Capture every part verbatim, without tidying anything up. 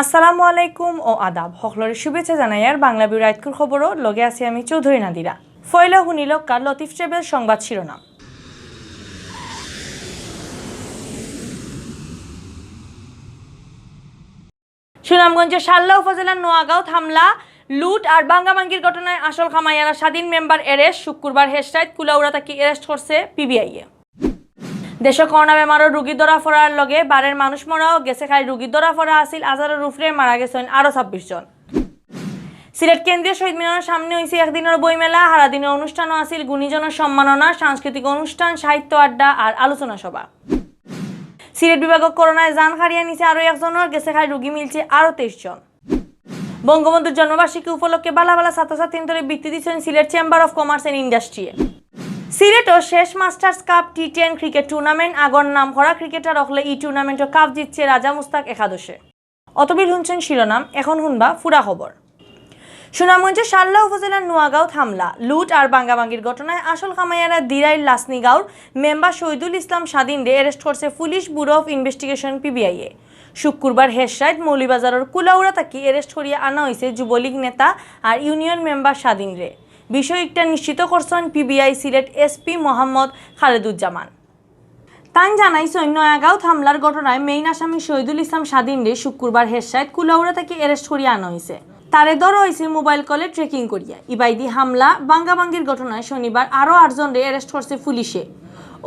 আসসালামু আলাইকুম ও আদাব। হকলরে শুভেচ্ছা জানাইয়ার বাংলা বিউ রাইতকুর খবরও লগে আছি আমি চৌধুরী নাদিরা। ফয়লা হুনিলউক্কা লতিফ ট্রেভেল সংবাদ শিরোনাম। সুনামগঞ্জর শাল্লা উপজেলার নোয়াগাঁওত হামলা, লুট আর ভাঙ্গাভাঙ্গির ঘটনায় আসল কামাইয়ারা স্বাধীন মেম্বার arrest, শুক্রবার হেশরাইত কুলাউড়া থাকি arrest করছে পিবিআইয়ে। দেশো করোনা বেমারর রুগী ধরা পড়ার লগে বারের মানুষ মরাও গেছে। কাইল রুগী ধরা পড়া আছিল আজারর উপরে, মারা গেছেন আরো ছাব্বিশ জন। সিলেট কেন্দ্রীয় শহীদ মিনারর সামনে হইছে একদিনের বইমেলা, হারাদিনের অনুষ্ঠানও আছিল গুণীজনের সম্মাননা, সাংস্কৃতিক অনুষ্ঠান, সাহিত্য আড্ডা আর আলোচনা সভা। সিলেট বিভাগও করোনায় জান হারিয়া নিছে আরো একজনের, গেছে কাইল রুগী মিলছে আরো তেইশ জন। বঙ্গবন্ধুর জন্মবার্ষিকী উপলক্ষে বালা বালা ছাত্রছাত্রীন্তরে বৃত্তি দিছেন Sylhet chamber of commerce and ইন্ডাস্ট্রিয়ে। সিলেটও শেষ masters cup T ten cricket tournament, আগর নাম করা ক্রিকেটার অকলে ই টুর্নামেন্টও কাপ জিতছে রাজা মুস্তাক একাদশে। অতবিল হুনছেন শিরোনাম, এখন হুনবা পুরা খবর। সুনামগঞ্জের শাল্লা উপজেলার নোয়াগাঁওত হামলা, লুট আর ভাঙ্গাভাঙ্গির ঘটনায় আসল কামাইয়ারা দিরাইর লাসনিগাঁওর মেম্বার শহীদুল ইসলাম স্বাধীনরে arrest করছে পুলিশ ব্যুরো অফ ইনভেস্টিগেশন পিবিআইয়ে। শুক্রবার হেশরাইত মৌলভীবাজারর কুলাউড়া থাকি arrest করিয়া আনা হইছে যুবলীগ নেতা আর ইউনিয়ন মেম্বার স্বাধীনরে। বিষয় একটা নিশ্চিত করছেন পিবিআই সিলেট এসপি মোহাম্মদ খালেদুজ্জামান। তাইন জানাইছইন, নয়াগাঁওত হামলার ঘটনায় মেইন আসামি শহীদুল ইসলাম স্বাধীনরে শুক্রবার হেশরাইত কুলাউড়া থাকি arrest করিয়া আনা হইছে। তারে ধরা হইছে মোবাইল কলে ট্র্যাকিং করিয়া। ইবায়দি হামলা ভাঙ্গাভাঙ্গির ঘটনায় শনিবার আরো আটজনরে arrest করছে পুলিশে।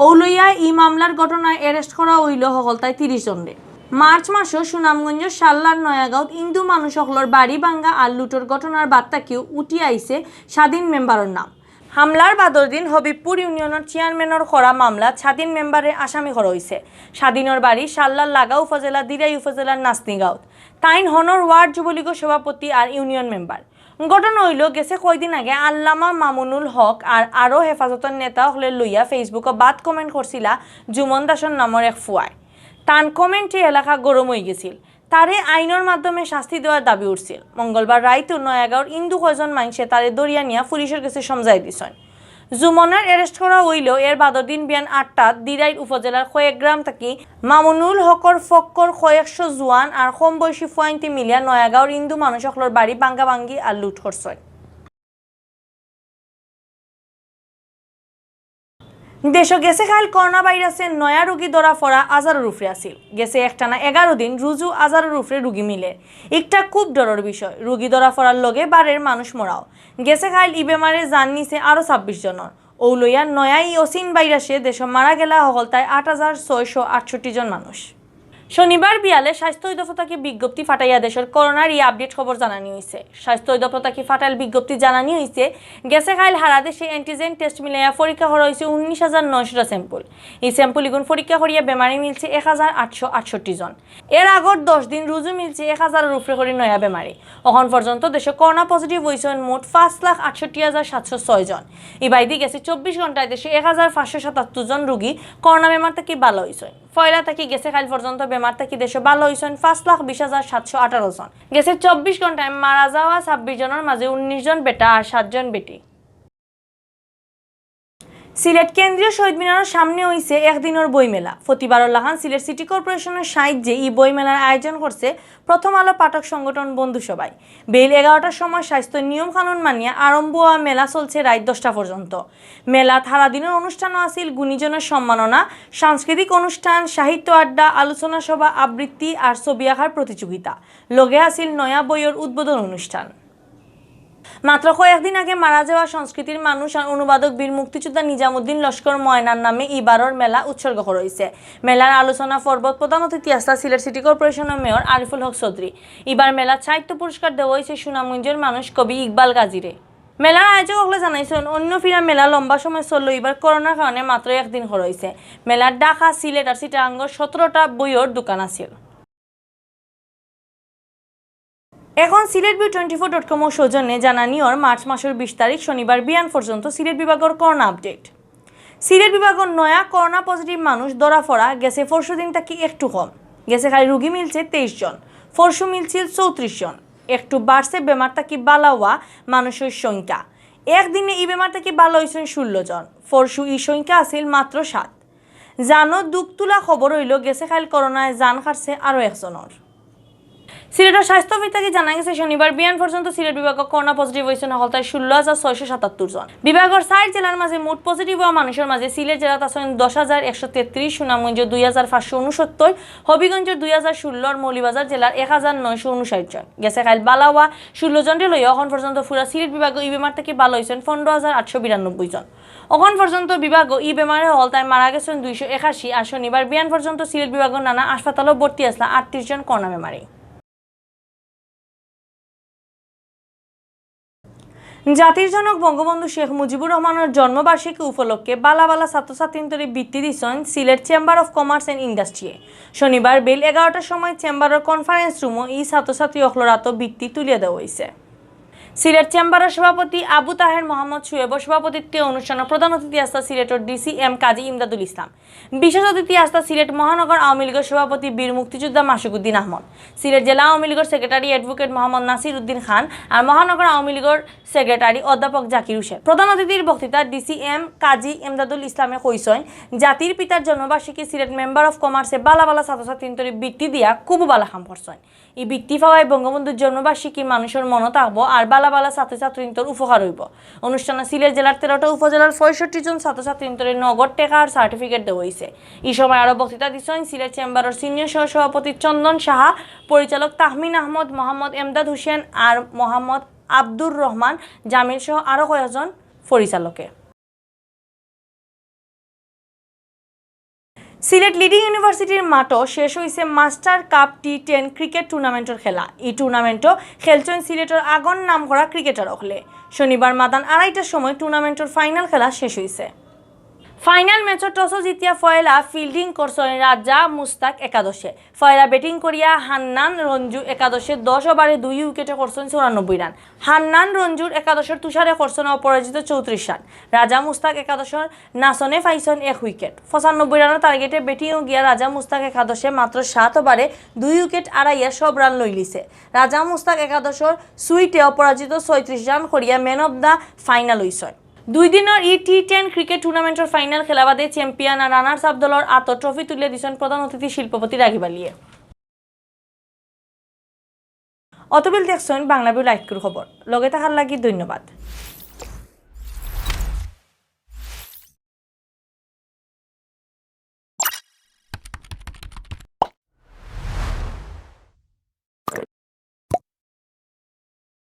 অউ লইয়া ই মামলার ঘটনায় arrest করা হইল হকলতায় তিরিশ জনরে। মার্চ মাসো সুনামগঞ্জর শাল্লার নয়াগাঁওত হিন্দু মানুষ অকলর বাড়ি ভাঙ্গা আর লুটর ঘটনার বাদ থাকিও উঠি আইছে স্বাধীন মেম্বারর নাম। হামলার বাদর দিন হবিবপুর ইউনিয়নর চেয়ারম্যানর করা মামলাত স্বাধীন মেম্বাররে আসামি করা হইছে। স্বাধীনর বাড়ি শাল্লার লাগা উপজেলা দিরাই উপজেলার নাসনিগাঁওত। তাইন হনর ওয়ার্ড যুবলীগর সভাপতি আর ইউনিয়ন মেম্বার। ঘটনা হইল, গেছে কয়দিন আগে আল্লামা মামুনুল হক আর আরো হেফাজতর নেতা অকলরে লইয়া Facebook-ও বাদ কমেন্ট করছিলা জুমন দাসর নামর এক ফুয়ায়। তান কমেন্টে এলাকা গরম হয়ে গেছিল। তারে আইনর মাধ্যমে শাস্তি দেওয়ার দাবি উঠছিল। মঙ্গলবার রাইতও নয়াগাঁওর হিন্দু কয়জন মাইনষে তারে ধরিয়া নিয়া পুলিশর গেছে সমঝাই দিছইন। জুমনর arrest করা হইলেও এর বাদর দিন বিয়ান আটটাত দিরাইর উপজেলার কয়েক গ্রাম থাকি মামুনুল হকর ফক্কর কয়েকশো জুয়ান আর কম বয়সী ফুয়াইন্তে মিলিয়া নয়াগাঁওর হিন্দু মানুষ অকলর বাড়ি ভাঙ্গাভাঙ্গি আর লুট করছইন। দেশো গেছে কাইল করোনা ভাইরাসে নয়া রোগী ধরা পড়া আজারর উপরে আছিল। গেছে একটানা এগারো দিন রুজু আজারর উপরে রুগী মিলে। একটা খুব ডরর বিষয়, রুগী ধরা পড়ার লগে বারের মানুষ মরাও। গেছে কাইল ই বেমারে জান নিছে আরো ছাব্বিশ জনর। অউ লইয়া নয়া ই অচিন ভাইরাসে দেশো মারা গেলা হকলতায় আট হাজার ছয়শো আটষট্টি জন মানুষ। শনিবার বিয়ালে স্বাস্থ্য অধিদপ্তর থাকি বিজ্ঞপ্তি ফাটাইয়া দেশর করোনার ই আপডেট খবর জানানি হইছে। স্বাস্থ্য অধিদপ্তর থাকি ফাটাইল বিজ্ঞপ্তি জানানি হইছে, গেছে কাইল হারা দেশে অ্যান্টিজেন টেস্ট মিলাইয়া পরীক্ষা করা হইছে উনিশ হাজার নয়শোটা স্যাম্পল। ই স্যাম্পল ইগুন পরীক্ষা করিয়া বেমারি মিলছে এক হাজার আটশো আটষট্টি জন। এর আগর দশ দিন রুজু মিলছে এক হাজারর উপরে করি নয়া বেমারি। অখন পর্যন্ত দেশো করোনা পজিটিভ হইছইন মোট পাঁচ লাখ আটষট্টি হাজার সাতশো ছয় জন। ইবায়দি গেছে চব্বিশ ঘন্টায় দেশো এক হাজার পাঁচশো সাতাত্তর জন রুগী করোনা বেমার থাকি ভালা হইছইন। পয়লা থাকি গেছে কাইল পর্যন্ত বেমার থাকি দেশো ভালা হইছইন পাঁচ লাখ বিশ হাজার সাতশো আঠারো জন। গেছে চব্বিশ ঘন্টায় মারা যাওয়া ছাব্বিশ জনর মাঝে উনিশ জন বেটা আর সাত জন বেটি। সিলেট কেন্দ্রীয় শহীদ মিনারর সামনে হইছে একদিনের বইমেলা। প্রতিবারর লাখান সিলেট সিটি কর্পোরেশনের সাহায্যে ই বইমেলার আয়োজন করছে প্রথম আলো পাঠক সংগঠন বন্ধু সভায়। বেইল এগারোটার সময় স্বাস্থ্য নিয়ম কানুন মানিয়া আরম্ভ হওয়া মেলা চলছে রাইত দশটা পর্যন্ত। মেলাত হারা দিনের অনুষ্ঠানও আছিল গুণীজনের সম্মাননা, সাংস্কৃতিক অনুষ্ঠান, সাহিত্য আড্ডা, আলোচনা সভা, আবৃত্তি আর ছবি আঁকার প্রতিযোগিতা। লগে আছিল নয়া বইয়ের উদ্বোধন অনুষ্ঠান। মাত্র কয়েকদিন আগে মারা যাওয়া সংস্কৃতির মানুষ আর অনুবাদক বীর মুক্তিযোদ্ধা নিজামুদ্দিন লস্কর ময়নার নামে ইবারর মেলা উৎসর্গ করা হইছে। মেলার আলোচনা পর্বত প্রধান অতিথি আসলা সিলেট সিটি কর্পোরেশনের মেয়র আরিফুল হক চৌধুরী। ইবার মেলাত সাহিত্য পুরস্কার দেওয়া হইছে সুনামগঞ্জের মানুষ কবি ইকবাল গাজীরে। মেলার আয়োজক অকলে জানাইছেন, অন্য ফিরা মেলা লম্বা সময় চললেও ইবার করোনার কারণে মাত্র একদিন করা হইছে। মেলার ঢাকা, সিলেট আর চিটাগাঙ্গর সতেরোটা বইয়ের দোকান আছিল। এখন Sylhet view twenty four dot কমর সৌজন্যে জানানি অর মার্চ মাসের বিশ তারিখ শনিবার বিয়ান পর্যন্ত সিলেট বিভাগর করোনা আপডেট। সিলেট বিভাগর নয়া করোনা পজিটিভ মানুষ ধরা পড়া গেছে পরশু দিন থাকি একটু কম। গেছে কাইল রুগী মিলছে তেইশ জন, পরশু মিলছিল চৌত্রিশ জন। একটু বাড়ছে বেমার থাকি ভালা হওয়া মানুষের সংখ্যা। একদিনে ই বেমার থাকি ভালা হইছেন ষোলো জন, পরশু ই সংখ্যা আছিল মাত্র সাত। জানো দুখ তুলা খবর হইল গেছে কাইল করোনায় জান হারছে আরো একজনর। সিলেটর স্বাস্থ্য অফিস থাকি জানা গেছে, শনিবার বিয়ান পর্যন্ত সিলেট বিভাগো করোনা পজিটিভ অইছইন হকলতায় ষোলো হাজার ছয়শো সাতাত্তর জন। বিভাগর চাইর জেলার মাঝে মোট পজিটিভ অওয়া মানুষর মাঝে সিলেট জেলাত আছইন দশ হাজার একশো তেত্রিশ, সুনামগঞ্জ দুই হাজার পাঁচশো ঊনসত্তর, হবিগঞ্জ দুই হাজার ষোলো, আর মৌলভীবাজার জেলার এক হাজার নয়শো ঊনষাট জন। গেছে কাইল বালা অওয়া ষোলো জনরে লইয়া অখন পর্যন্ত পুরা সিলেট বিভাগো ই বেমার থাকি বালা অইছইন পনেরো হাজার আটশো বিরানব্বই জন। অখন পর্যন্ত বিভাগো ই বেমারে হকলতায় মারা গেছইন দুইশো একাশি, আর শনিবার বিয়ান পর্যন্ত সিলেট বিভাগর নানা হাসপাতালো ভর্তি আছলা আটত্রিশ জন করোনা বেমারি। জাতির জনক বঙ্গবন্ধু শেখ মুজিবুর রহমানর জন্মবার্ষিকী উপলক্ষে বালা বালা ছাত্রছাত্রীন্তরে বৃত্তি দিছইন Sylhet chamber of commerce and ইন্ডাস্ট্রিয়ে। শনিবার বেইল এগারোটার সময় চেম্বারর কনফারেন্স রুমো ই ছাত্রছাত্রী অকলর আতো বৃত্তি তুলিয়া দেওয়া অইছে। সিলেট চেম্বারর সভাপতি আবু তাহের মোহাম্মদ শুয়েবর সভাপতিত্বে অনুষ্ঠানো প্রধান অতিথি আছলা সিলেটর ডিসি এম কাজী ইমদাদুল ইসলাম। বিশেষ অতিথি আছলা সিলেট মহানগর আওয়ামী লীগর সভাপতি বীর মুক্তিযোদ্ধা মাসুকুদ্দিন আহমদ, সিলেট জেলা আওয়ামী লীগর সেক্রেটারি অ্যাডভোকেট মোহাম্মদ নাসির উদ্দিন খান আর মহানগর আওয়ামী লীগর সেক্রেটারি অধ্যাপক জাকির হোসেন। প্রধান অতিথির বক্তৃতাত ডিসি এম কাজী ইমদাদুল ইসলামে কইছইন, জাতির পিতার জন্মবার্ষিকী সিলেট মেম্বার অফ কমার্সে বালা বালা ছাত্রছাত্রীন্তরে বৃত্তি দিয়া খুব বালা কাম করছইন। ই বৃত্তি পাওয়ায় বঙ্গবন্ধুর জন্মবার্ষিকী মানুষর মনো থাকবো আর বালা বালা ছাত্রছাত্রীন্তর উপকার অইবো। অনুষ্ঠানো সিলেট জেলার তেরোটা উপজেলার পঁয়ষট্টি জন ছাত্রছাত্রীন্তরে নগদ টেকা আর সার্টিফিকেট দেওয়া অইছে। ই সময় আরো বক্তৃতা দিছইন সিলেট চেম্বারর সিনিয়র সহসভাপতি চন্দন সাহা, পরিচালক তাহমিন আহমদ, মোহাম্মদ এমদাদ হোসেন আর মোহাম্মদ আব্দুর রহমান জামিল সহ আরো কয়েকজন পরিচালকে। সিলেট লিডিং ইউনিভার্সিটির মাঠো শেষ অইছে master cup T ten cricket টুর্নামেন্টর খেলা। ই টুর্নামেন্টো খেলছইন সিলেটর আগর নামকরা ক্রিকেটার অকলে। শনিবার মাদান আড়াইটার সময় টুর্নামেন্টর ফাইনাল খেলা শেষ অইছে। ফাইনাল ম্যাচো টসও জিতিয়া পয়লা ফিল্ডিং করছইন রাজা মুস্তাক একাদশে। পয়লা ব্যাটিং করিয়া হান্নান রঞ্জু একাদশে দশ ওভারে দুই উইকেটে করছইন চুরানব্বই রান। হান্নান রঞ্জুর একাদশর তুষারে করছইন অপরাজিত চৌত্রিশ রান। রাজা মুস্তাক একাদশর নাসনে পাইছইন এক উইকেট। পঁচানব্বই রানর টার্গেটে ব্যাটিংও গিয়া রাজা মুস্তাক একাদশে মাত্র সাত ওভারে দুই উইকেট আড়াইয়া সব রান লইলিছে। রাজা মুস্তাক একাদশর সুইটে অপরাজিত ছয়ত্রিশ রান করিয়া ম্যান অফ দ্য ফাইনাল অইছইন। দুই দিনর ই টি টেন ক্রিকেট টুর্নামেন্টর ফাইনাল খেলা বাদে চ্যাম্পিয়ন আর রানার্স আপ দলর আতো ট্রফি তুলিয়া দিছইন প্রধান অতিথি শিল্পপতি রাগিব আলিয়ে। অতবিল দেখছইন বাংলা ভিউ লাইটকুর খবর। লগে থাকার লাগি ধন্যবাদ।